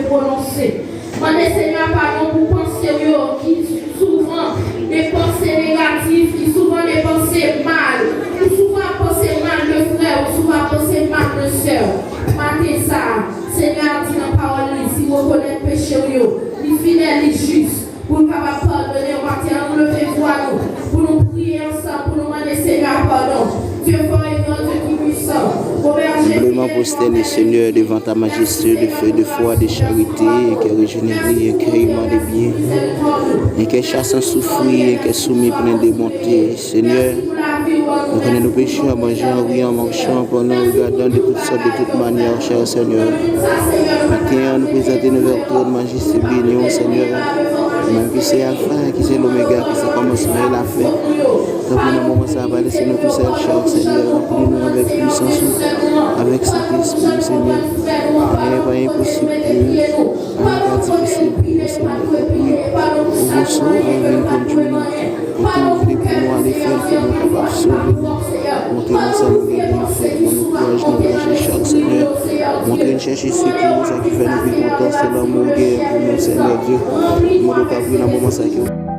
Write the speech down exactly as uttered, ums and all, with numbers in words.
pwononse. Mande Senyè padon pou panse w yo ki souvan de panse negatif, ki souvan de panse mal. Ou souvan ap panse mal de frè, ou souvan ap panse mal de sè. Maten sa a, Senyè a di nan pawòl li, si w rekonèt peche w yo, li fidèl, li jis, pou l kapab padone w. Maten an, nou leve vwa nou, pou nou priye ansanm, pou nou mande Senyè a padon. Dieu fort et grand, Dieu tout puissant. Humblement prosterné, Seigneur, devant ta majesté de feu, de foi, de charité, un cœur régénéré, un cœur aimant de bien, un cœur chassant souffrir, un cœur soumis plein de bonté. Senyè, nou konnen nou peche an manjan, an riyan, an machan, an palan, an regadan, de tout sòt, de tout manyè, chè Senyè. Maten an, nou prezante nou vè twòn majeste beni w, Senyè. Ou menm ki se Alfa, ki se Lomega, ki se kòmansman e lafen. Tanpri nan moman sa a, pa lese nou tousèl, chè Senyè. Ranpli nou avèk pisans ou, avèk Sentespri w, Senyè. Anyen pa enposib pou ou. Anyen pa difisil pou ou, Senyè. Tanpri, ouvri sou nou, vin kondui nou. Kote w vle pou nou ale fè l, pou nou kapab sove nou. Montre nou sa nou gen pou nou fè, ban nou kouraj, nou raje chak, Senyè. Montre n chèche sekou, sa ki fè nou pi kontan, se lanmou w genyen pou nou, Senyè Dye. Mande w tanpri nan moman sa ke w